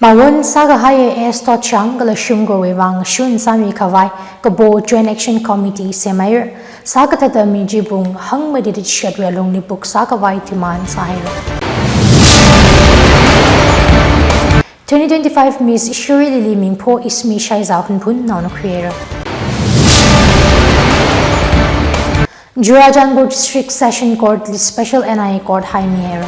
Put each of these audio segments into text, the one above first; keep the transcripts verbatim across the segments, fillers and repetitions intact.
Mawon sākahaiya A S Thotchang kala shimkhurwui vang shun sāmi khavai kapo Joint Action Committee semhaira. Sākathata mi chi pung hangmati da chishatwui alungli book sākhavai demand sāhaira. Twenty twenty-five Miss Shirui Lily Mingpho Ismi Shaiza Hunphunnaona khuihaira. Churachandpur District Session Court li Special N I A Court haimihaira.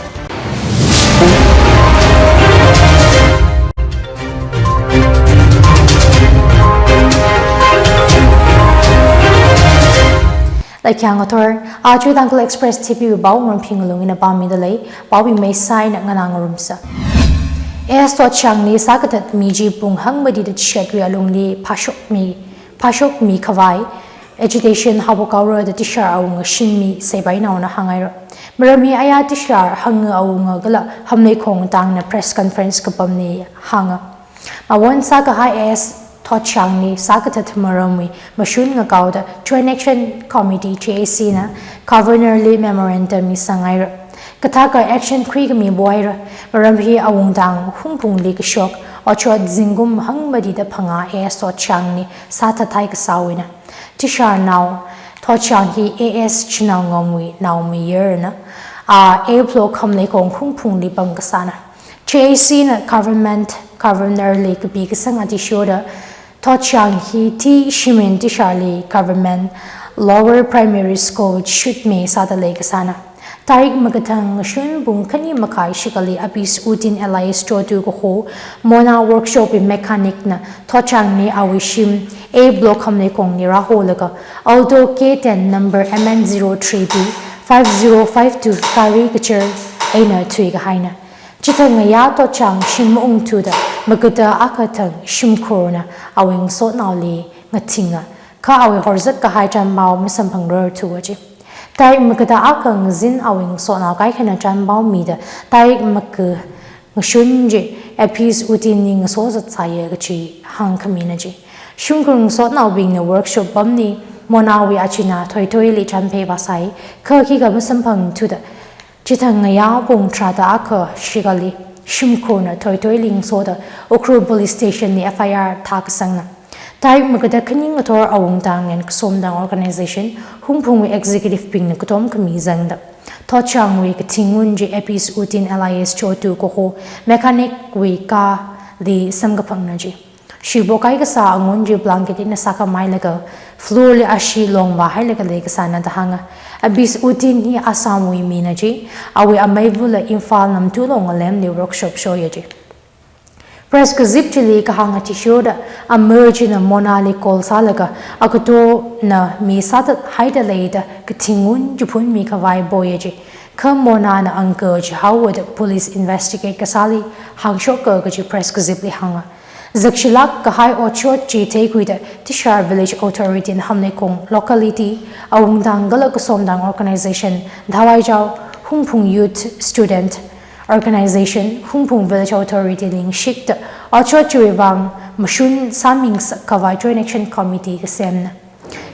Laikhang athor, aja Tangkhul Express T V wui pao Ngarumphing Lungina pāmida lei, paowui maisai eina nganā ngarumsa. A S Thotchang li sākathat mi chi pung hangmati da chishatwui alungli phashokmi, phashokmi khavai agitation haophok haora da Tishar awunga Shinmi Seipainaona hānghaira. Maram hi aya Tishar hangawunga kala Hamleikhong tangna press conference kapamli hānga. Mawon sākahai A S Thotchang li sākathat maramwui mashun ngakaoda Joint Action Committee J A C na Governor li memorandum mi sanghaira. Kathaka action khuikhami pohaira. Maram hi awungtang Hungphungli kashok, otshot zingkum hangmati da phangā A S Thotchang li sāthathai kasāwuina. Tisharnao Thotchang hi A S Chinao Ngamwui naomayarana, a A Block Hamleikhong Hungphungli pamkasāna. J A C na government, governor li kapi kasang athishurda Thotchang hi T Shimin Tisharli Government Lower Primary School shutmi sāda leikasāna. Tarik makathang ngashun pung khani makhai shikali Abis Uddin alias Chotu kaho Mona workshop wui mechanic na Thotchang li awui shim A Block Hamleikhongli rāholaga Alto K ten number M N zero three B five zero five two gari kachar eina thuikahaina. Chithang ngayā Thotchang shim maungthuda makada akha thang shimkhurna awui ngasotnaoli ngathinga, kha awui horzak kahai chānpao masamphangrarthuwa ji. Tarik makada akha ngazin awui ngasotnao kaikhana chānpao mida tarik maka ngashun chi Abis Uddin li ngasozatsāya kachi hāngkhamina ji. Shimkhur ngasotnaobingna workshop pamli Monawui achina Thoithoili chānphei vāsai, kha khikha masamphangthuda chithang ngayā pung tharāda akha shikali shimkhurna Thoithoili ngasoda Ukhrul Police Station li F I R thākasangna. Tarik makada khani ngathor awungtang eina kasomtang organization Hungphungwui executive bingna katom khami zangda Thotchangwui kathing ngun chi Abis Uddin alias Chotu kaho mechanic wui car li samkaphangna ji. Shipokai kasā angun chi blanket eina sākhamhailaga floor li ashee longvāhailaga leikasāna da hānga. Abis Uddin hi Assamwui mina ji, awui ameivula Imphal Namtulong ngalemli workshop shoya ji. Press kazip chili kahāng athishurda amei china Monali call sālaga akatona mi sāthathaida leida kathing ngun chiphunmi khavai poya ji. Kha Monana angka chihaowa da police investigate kasāli hāngshoka kaji press kazipli hānga. Zakshilāk kahai otshot chi theikhuida Tishar Village Authority na Hamleikhong locality awungtang kala kasomtang organization Thawaichao, Hungphung Youth Student Organization, Hungphung Village Authority li ngashikda otshot chiwui vang mashun sāmingasak khavai Joint Action Committee kasemna.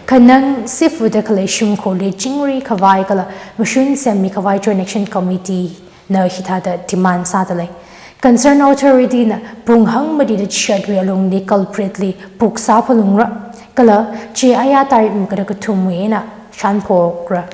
Khanang Sifu da khalei shimkhurli chingri khavai kala mashun semmi khavai Joint Action Committee na hithāda demand sāda lei. Concerned authority na pung hangmati da chishatwui alungli culprit li book sāphalungra, kala chi aya tarik makada kathumwui eina shānphokra.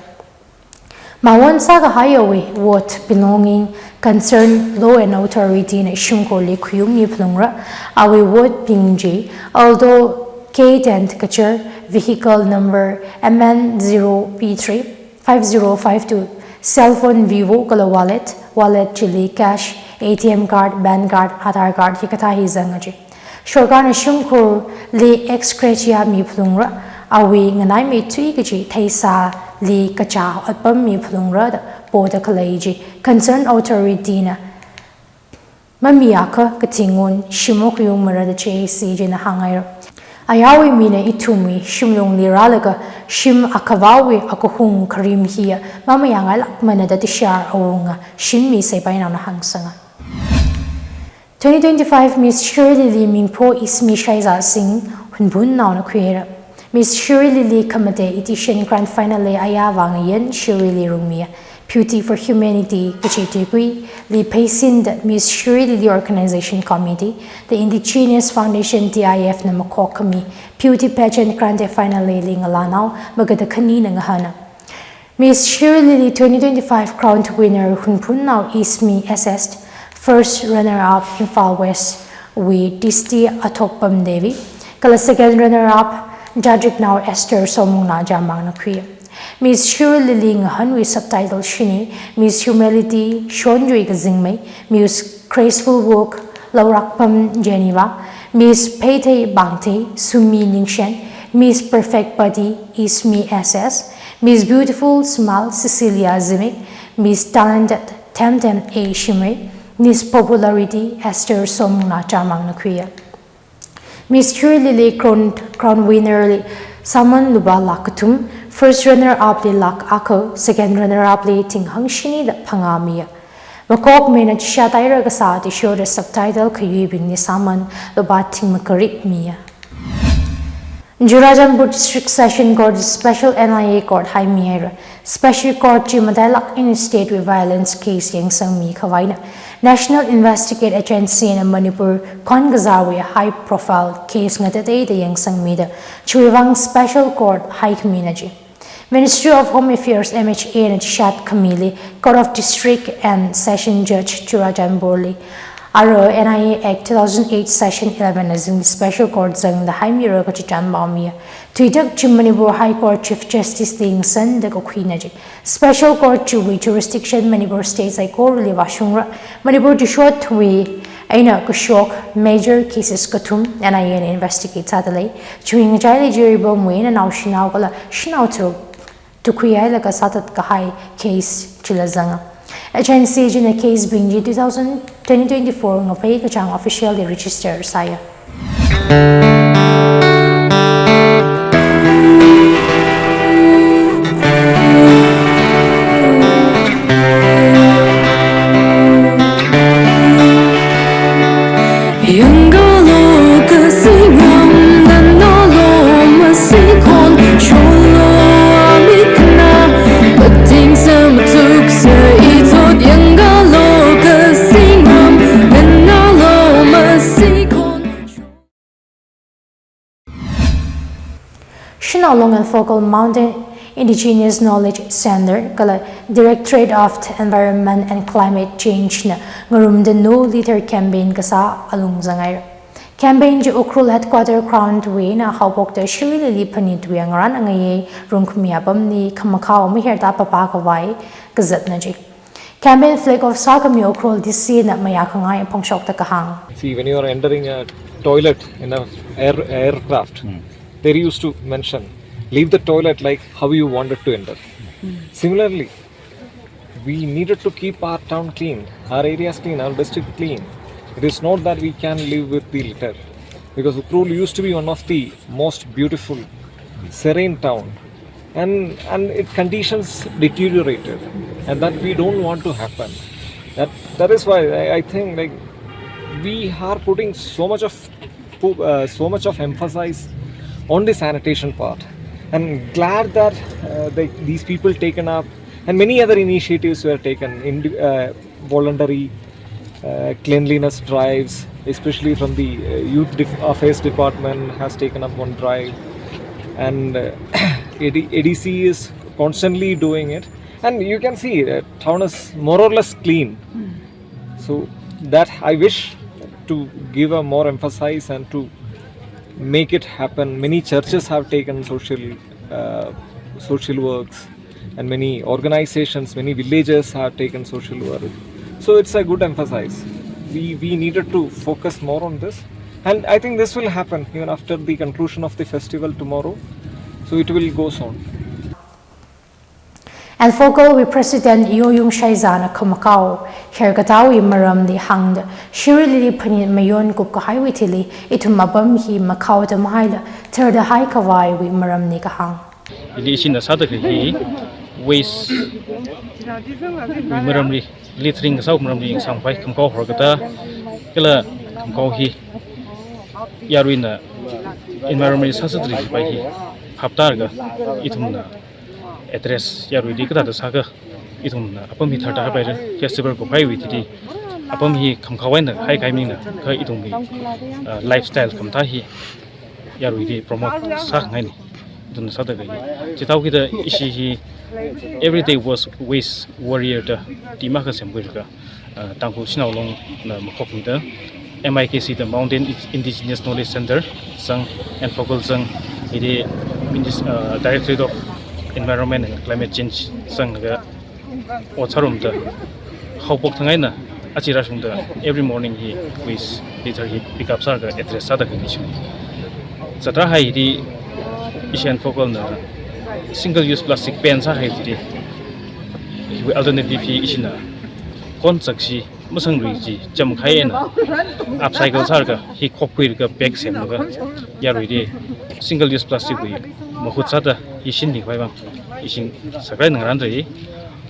Mawon sākahaiyawui ward belonging concerned law and authority na shimkhurli khayungmi phalungra, awui ward bing chi Alto K ten kachar, vehicle number M N zero P three five zero five two, cell phone Vivo kala wallet, wallet chili cash, A T M card, PAN card, Aadhaar card hikathā hi zanga ji. Sorkarna shimkhurli ex gratia mi phalungra, awui nganaimeithui kaji theisāli kachā otpam mi phalungra da poda khalei chi concerned authority na mamiakha kathing ngun shim makhayungmara da J A C china hānghaira. Ayarwui mina ithumwui shimlungli rālaga shim akhavāwui akahung kharim hiya mamayāngailākmana da Tishar awunga Shinmi Seipainaona hāngsanga. Twenty twenty-five Miss Shirui Lily Mingpho Ismi Shaiza Singh Hunphunnaona khuihaira. Miss Shirui Lily khamatei edition grand final li aya vāngayan Shirui Lily Rungmiya. Beauty for Humanity kachi tuikuili pheisinda Miss Shirui Lily Organization Committee, the Indigenous Foundation D I F na makhok khami Beauty Pageant Grand Final li ngalānao magada khanina ngahāna. Miss Shirui Lily twenty twenty-five crowned winner Hunphunnao Ismi S S, first runner-up Imphal West wui Tisti Athokpam Devi, kala second runner-up Jadriknao Esther Somungna Jamangna khuiya. Miss Shirui Lily ngahānwui subtitle shini, Miss Humility, Shonjui Kazingmei, Miss Graceful Walk, Laurakpam Geneva, Miss Pheithei Bangthei, Sumi Ningshen, Miss Perfect Body, Ismi S S, Miss Beautiful Smile, Cecilia Zimik, Miss Talented, Temtem A Shimrei, Miss Popularity, Esther Somungna Jamangna khuiya. Miss Shirui Lily crown, crown winner li sāman lupā lakh kathum, first runner-up li lakh akha, second runner-up li thing hangshini da phangā miya. Makhokmeina chishat haira kasā athishurda subtitle khayuibingli sāman lupā thing makarik miya. Churachandpur District Session Court Special N I A Court haimi haira. Special Court chi matailāk eina state wui violence case yangsangmi khavaina. National Investigate Agency na Manipur khon kazāwui high profile case ngatateida yangsangmida chiwui vang Special Court haikhamina chi. Ministry of Home Affairs, M H A na chishat khamili Court of District and Session Judge Churachandpur li ara N I A Act two thousand eight Section eleven na zing Special Court zangda haimira kachi chānpao miya. Thuitak chi Manipur High Court Chief Justice li ngasanda kakhuina chi. Special Court chiwui jurisdiction Manipur State saikorali vāshungra. Manipur chishotwui eina kashok major cases kathum N I A na investigate sādalei. Chiwui ngachaili Jiribamwui eina naoshinao kala shanao tharuk tukhuihailaga sāthat kahai case chila zanga. Agency china case bing chi two thousand, twenty twenty-four Ngaphei kachāng official li register sāya. Yangalo kasingram, nanalo masikhon, sholo amikna, pating samatuk sa ithot. Yangalo kasingram, nanalo masikhon. Shanao Long and Focal Mountain Indigenous Knowledge Center kala Directorate of Environment and Climate Change na ngarumda No Litter campaign kasā alung zangaira. Campaign chi Ukhrul headquarter ground wui eina haophokta Shirui Lily Phanitwui ngarān angayei rungkhami apamli khamakhao maherda papa khavai kazatna chi. Campaign flag off sākhami Ukhrul D C na mayā khangai phongshokta kahāng. See, when you are entering a toilet in a air, aircraft, they used to mention, "Leave the toilet like how you wanted to enter." Similarly, we needed to keep our town clean, our areas clean, our district clean. It is not that we can live with the litter, because Ukhrul used to be one of the most beautiful, serene town, and, and it conditions deteriorated, and that we don't want to happen. That, that is why I, I think, like, we are putting so much of pu-, uh, so much of emphasis on the sanitation part, and glad that, uh, they, these people taken up, and many other initiatives were taken in, uh, voluntary, uh, cleanliness drives, especially from the, uh, youth def-, affairs department has taken up one drive, and, uh, A D, A D C is constantly doing it, and you can see that town is more or less clean. So that I wish to give a more emphasis and to make it happen. Many churches have taken social, uh, social works, and many organizations, many villages have taken social work. So it's a good emphasis. We, we needed to focus more on this. And I think this will happen even after the conclusion of the festival tomorrow. So it will go on. And Focal wui President Yoyung Shaizana khamakhao herkatāwui maramli hāngda, Shirui Lily Phanit mayon kupkahaiwui thili, ithum apam hi makhaoda mahaila, tharda haikhavaiwui maramli kahāng. Ili ishina sāda kahai waste wui maramli, littering kasā maramli yangsangpai khamakhao horkatā, kala khamakhao hi yaruina environment sāsatri pai hi phaptālaga ithumna address yaruili kathāda sāka, ithumna apam hi tharda hapaira, festival kuphaiwui thili apam hi khamkhawui eina haikahai maningla, kha ithumwui, uh, lifestyle khamathā hi yaruili promote sāngaini. Ithumna sāda khalei. Chithākida ishi hi everyday was waste warrior da team akha semkhuilaga, uh, Tangkhul Shanao Longna makhokmida, M I K C da Mountain Indigenous Knowledge Center zang, N focal zang, hili Minis-, uh, Directorate of Environment and Climate Change zanglaga ot sārumda, haophok thang eina achi rāshungda every morning hi waste litter hi pick up sālaga address sāda khalei issue. Zatrahai hili ishi N focalna single use plastic ban sāhai hili, hiwui alternative hi ishina kon chakshi masangrui chi chamkahai eina upcycle sālaga hi khopkhuilaga bag semlaga yaruili single use plastic wui mahut sāda hi shinmikhavai vang ishi sākharai ngarānrei,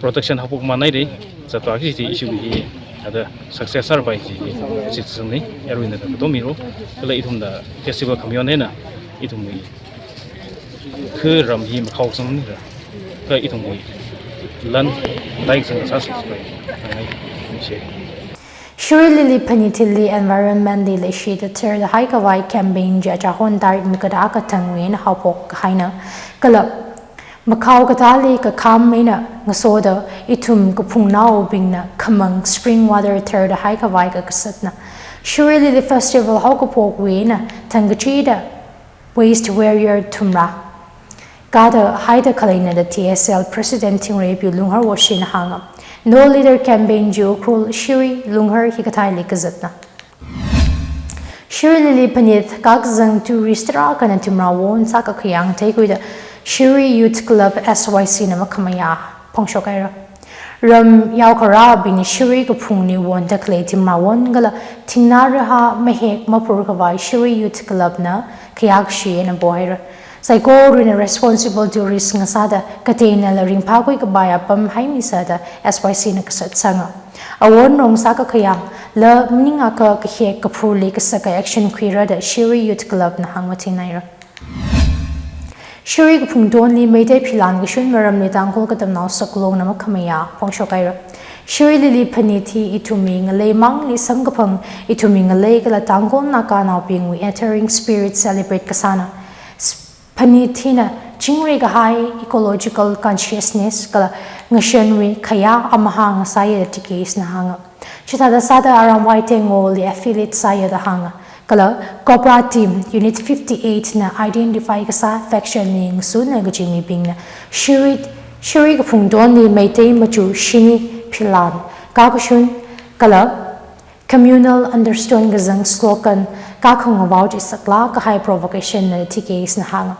production haophok manai rei, zatwa kishi ishiwui hi ada success sāpai chi hi shitsangni, yaruina da kato miro, kala ithumna festival khamayon eina ithumwui kha ram hi makhao sangni ra, kha ithumwui lan dai sang sāsāpai. Ngai, share. Shirui Lily Phanit hili environment li leishida tharda haikhavai campaign chi achahon tarik makada kathangwui eina haophok kahaina. Kala makhao katāli kakham eina ngasoda ithum kaphungnaobingna khamang spring water tharda haikhavai kakasatna. Shirui Lily Festival haokaphokwui eina thangkachida Waste Warrior thumrā kāda haida khaleina da T S L President Thingreipi Lunghar Woshina hānga. No Litter Campaign chi Ukhrul, Shirui, Lunghar hikathāli kazatna. Shirui Lily Phanit kakazang tourist tarākhana thumrā won sākakhayang theikhuida Shirui Youth Club S Y C na makhamayā phongshok haira. Ram yaokharābingli Shirui kaphungli wonda khalei thumrā won kala thingnā rahā mahek mapur khavai Shirui Youth Club na khayākashi eina pohaira. Saikorawui eina responsible tourist ngasāda kateonala ringphākhui kapai apam haimi sāda S Y C na kasat sānga. Awon rong sākakhayang la maningakha kahek kaphurli kasaka action khuira da Shirui Youth Club na hāngmathinghaira. Shirui kaphungtonli Meitei philan kashun maramli Tangkhul Katamnao Saklongna makhamayā phongshok haira. Shirui Lily Phanit hi ithumwui ngalei mangli samkaphang, ithumwui ngalei kala Tangkhul Naganaobingwui Athering Spirit celebrate kasāna. S-, Phanit hina chingri kahai ecological consciousness kala ngashanwui khayā amahā ngasāya da T K S na hānga. Chithāda sāda Arambai Tengoli affiliate sāya da hānga. Kala Cobra Team Unit fifty-eight na identify kasā faction li ngasuna kaji mibingna Shirui, Shirui kaphungtonli Meitei machu shini philan kakashun kala communal undertone kazang slogan kakhangavao chi saklāk kahai provocation na T K S na hānga.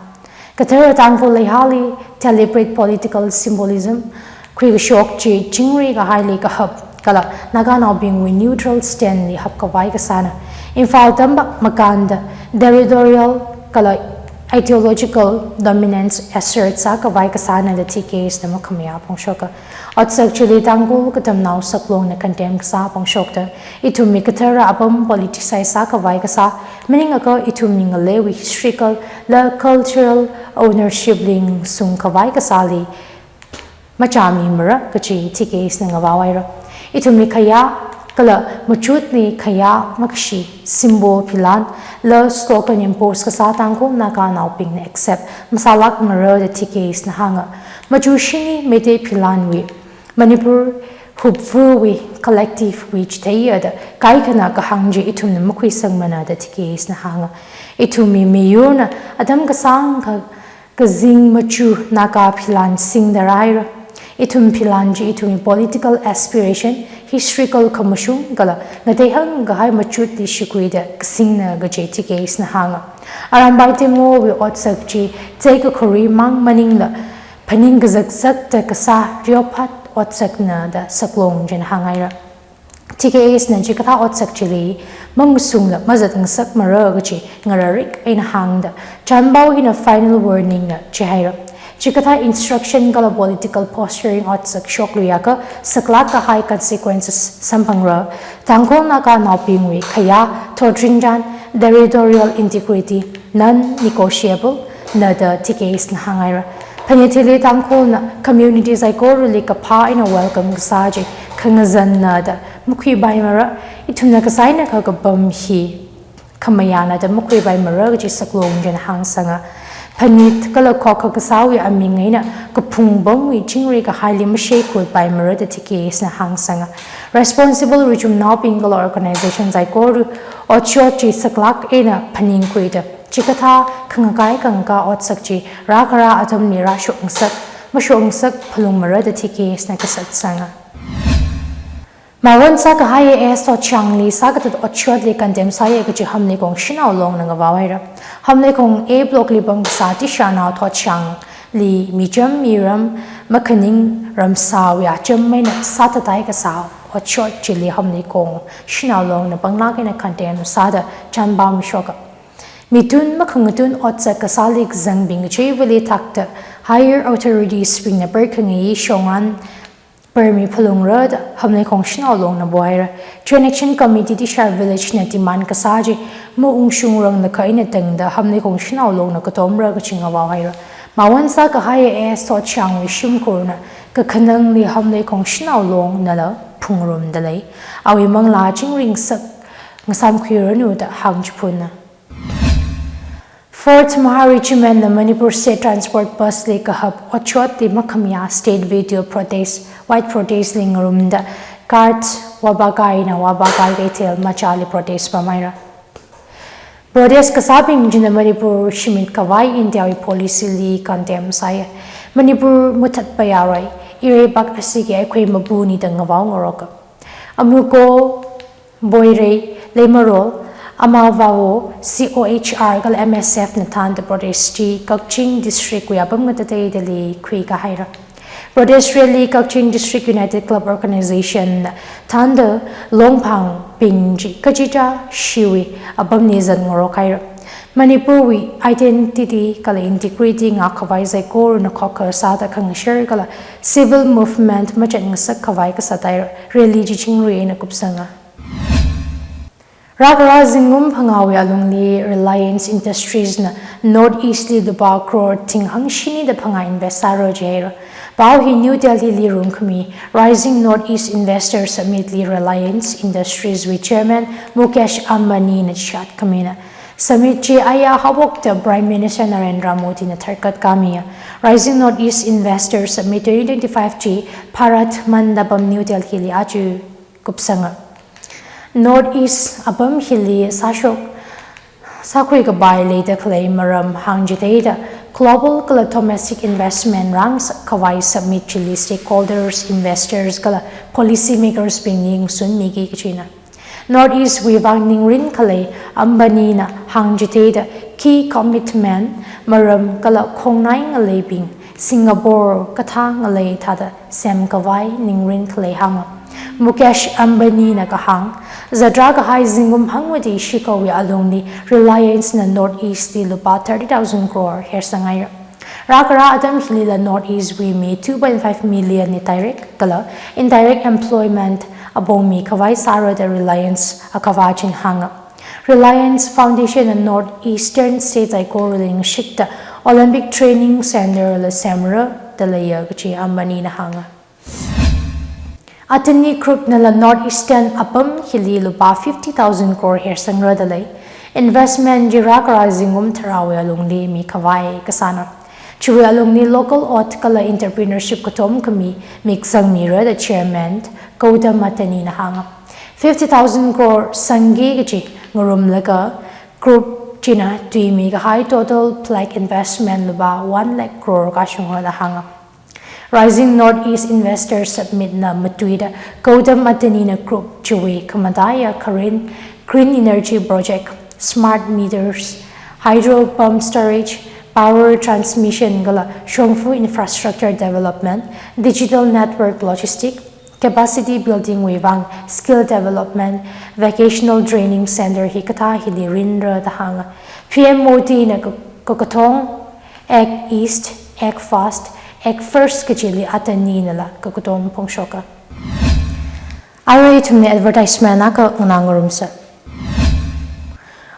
Kathara Tangkhul leihāli deliberate political symbolism khuikashok chi chingri kahaili kahap kala Naganaobingwui neutral stand li hapkhavai kasāna. Imphal tampak makānda territorial kala ideological dominance assert sākhavai kasāna da T K S na makhamayā phongshoka. Otsak chili Tangkhul Katamnao Saklongna condemn kasā phongshokta, ithumwui kathara apam politicize sākhavai kasā, maningakha ithumwui ngaleiwui historical la cultural ownership li ngasungkhavai kasāli machāmimara kaji T K S na ngavao haira. Ithumwui khayā kala machutwui khayā makashi symbol philan la slogan impose kasā Tangkhul Naganaobingna accept masālākmara da T K S na hānga. Machu shini Meitei philanwui Manipur hupvuwui collective wui chitheiya da kaikhana kahāng chi ithumna makhuisangmana da T K S na hānga. Ithumwui miyurna atam kasāngkha kazing machu Naga philan singda rāhaira. Ithum philan chi ithumwui political aspiration, historical khamashung kala ngateihang kahai machutli shikhuida kasingna kaji T K S na hānga. Arambai Tengowui otsak chi, chei kakhorui mang maningla, phaning kazakzakta kasā riophat otsakna da Saklong china hānghaira. T K S na chikathā otsak chili mangasungla mazat ngasakmara kaji ngararik eina hāngda, Chanpao hina final warning na chihaira. Chikathā instruction kala political posturing otsak shokluiakha saklāk kahai consequences samphangra. Tangkhul Naganaobingwui khayā, thotrinchān, territorial integrity, non-negotiable na da T K S na hānghaira. Phanit hili Tangkhulna community saikorali kaphā eina welcome kasā chi khangazanna da makhuipaimara, ithumna kasā eina kha kapam hi khamayāna da makhuipaimara kaji saklong china hāngsanga. Phanit kala khokha kasāwui aming eina kaphung pamwui chingri kahaili masheikhutpaimara da T K S na hāngsanga. Responsible richumnaobing kala organization saikora otshot chi saklāk eina phaningkhuida chikathā khangakai khangakā otsak chi rākhara atamli rāshokngasak, mashokngasak phalungmara da T K S na kasatsanga. Mawon sākahaiya A S Thotshangli sākathat otshotli condemn sāya kaji Hamleikhong Shanao Longna ngavaohaira. Hamleikhong A block li pamkasā Tishanao Thotshangli micham miram makhaning ramsāwui acham eina sāthathai kasā otshot chili Hamleikhong Shanao Longna panglāk eina condemn sāda chānpao mishoka. Mitun makhangatun otsak kasāli kazangbing kachiva̱li thakta higher authorities bingna perkhangayi shongran permi phalungra da Hamleikhong Shanao Longna pohaira. Joint Action Committee Tisha Village na demand kasā chi maungshungrang lakha eina tangda Hamleikhong Shanao Longna katomra kaji ngavaohaira. Mawon sākahaiya A S Thotshangwui shimkhurna kakhanangli Hamleikhong Shanao Longnala phungrumda lei. Awui manglā chingri ngasak ngasāmkhuiranu da hāngchiphunna. Fourth Maharichimanna Manipur State Transport Bus li kahap otshotli makhamayā state video protest, white protest li ngarumda Karth Wabakai eina Wabakai Keithel Machali protest pamhaira. Protest kasābing china Manipur shimit khavai India wui policy li condemn sāya. Manipur muthatpa yaroi, ireipak asiki aikhoi mapuni da ngavao ngaroka. Amuko Boirei, Leimarol, Amavao, C O H R kala M S F na thānda protest chi Kakching District wui apam ngatateidali khuikahaira. Protest rally Kakching District United Club Organization na thānda Longphangbing chi kachichā shiwui apamli zan ngarokhaira. Manipurwui identity kala integrity ngākkhavai saikorana khokha sāda khangasher kala civil movement machat ngasak khavai kasāthaira. Rally chi chingri eina kupsanga. Rākhara zingkum phangāwui alungli Reliance Industries na North East li lupā crore thing hangshini da phangā invest sāra jihaira. Pao hi New Delhi li rungkhami Rising North East Investor Summit li Reliance Industries wui Chairman Mukesh Ambani na chishatkamina. Summit chi aya haophokta Prime Minister Narendra Modi na tharkat kamiya. Rising North East Investor Summit twenty twenty-five chi Bharat Mandapam New Delhi li aja kupsanga. North East apam hili sāshok sākhui kapai leida khalei maram hāngchitheida global kala domestic investment rāngasak khavai summit chili stakeholders, investors kala policy makers bingli ngasunmiki kajina. North East wui vang ningrin khalei Ambani na hāngchitheida key commitment maram kala khongnai ngaleibing Singapore kathā ngalei thāda semkhavai ningrin khalei hānga. Mukesh Ambani na kahāng, zatrā kahai zingkum hangmati shikhawui alungli Reliance na North East li lupā thirty thousand crore hersanghaira. Rākhara atam hilila North East wui mi two point five million li direct kala indirect employment apong mikhavai sāra da Reliance akhava china hānga. Reliance Foundation na North Eastern State saikorali ngashikta Olympic Training Center la semra da leiya kaji Ambani na hānga. Adani Group nala North Eastern apam hili lupā fifty thousand crore hersangra da lei. Investment chi rākhara zingkum tharāwui alungli mikhavai kasāna. Chiwui alungli local ot kala entrepreneurship katom khami mikzang mira da Chairman Gautam Adani na hānga. Fifty thousand crore sangki kaji ngarumlaga group china tuimi kahai total black investment lupā one lakh crore kashungra da hānga. Rising North East Investor Summit na matuida Gautam Adani na group chiwui khamataiya kharin green energy project, smart meters, hydro pump storage, power transmission kala shongfa infrastructure development, digital network logistic, capacity building wui vang skill development, vocational training center hikathā hili rinra da hānga. P M Modi na ka-, kakathong Act East, Act Fast, Act First kajili Adani nala kakathong phongshoka. Arui ithumna advertisement akha nganā ngarumsa.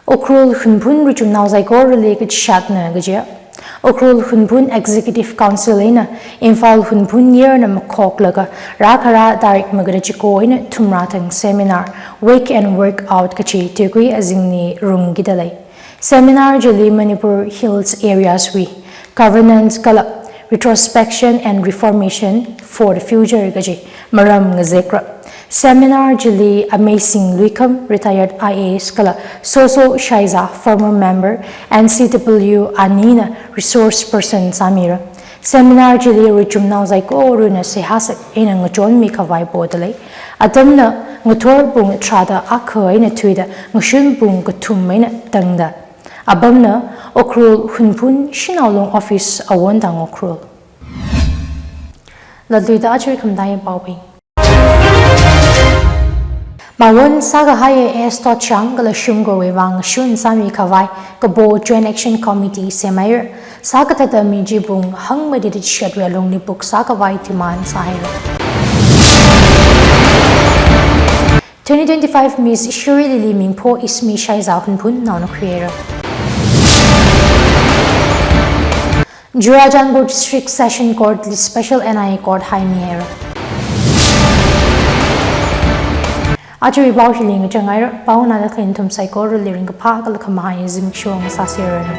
Ukhrul Hunphun richumnao saikorali kachishatna kajiya. Ukhrul Hunphun Executive Council eina Imphal Hunphun Yerna makhoklaga rākhara tarik magada chiko eina thumrā thang seminar Wake and Work Out kachi tuikui azingli rungkida lei. Seminar chili Manipur Hills Areas wui governance kala retrospection and reformation for the future kachi maram ngazekra. Seminar chili Amazing Luikham, retired I A S, kala Soso Shaiza, former member, N C W, anina resource person sāmira. Seminar chili richumnao saikorana seihā sak eina ngachonmi khavai poda lei. Atamna ngathor pung tharāda akha eina thuida ngashun pung kathum eina tangda. Apamna Ukhrul Hunphun Shanao Long Office awon tang Ukhrul. Latluida aja khamataiya paobing. Mawon sākahaiya S Thotchang kala Shungkorwui vang shun sāmi khavai kapo Joint Action Committee semhaira. Sākathāda mi chibung hangmei didi chishatwui alungli book sākhavai demand sāhaira. Twenty twenty-five Miss Shirui Lily Mingpho Ismi Shaiza Hunphun naona khuihaira. Churachandpur District Session Court li Special N I A Court haimihaira. Ajawui pao hili ngachang haira, pao nganāda khalei nathum saikorali ringkaphā kala khamahai zimiksho ngasāseranu.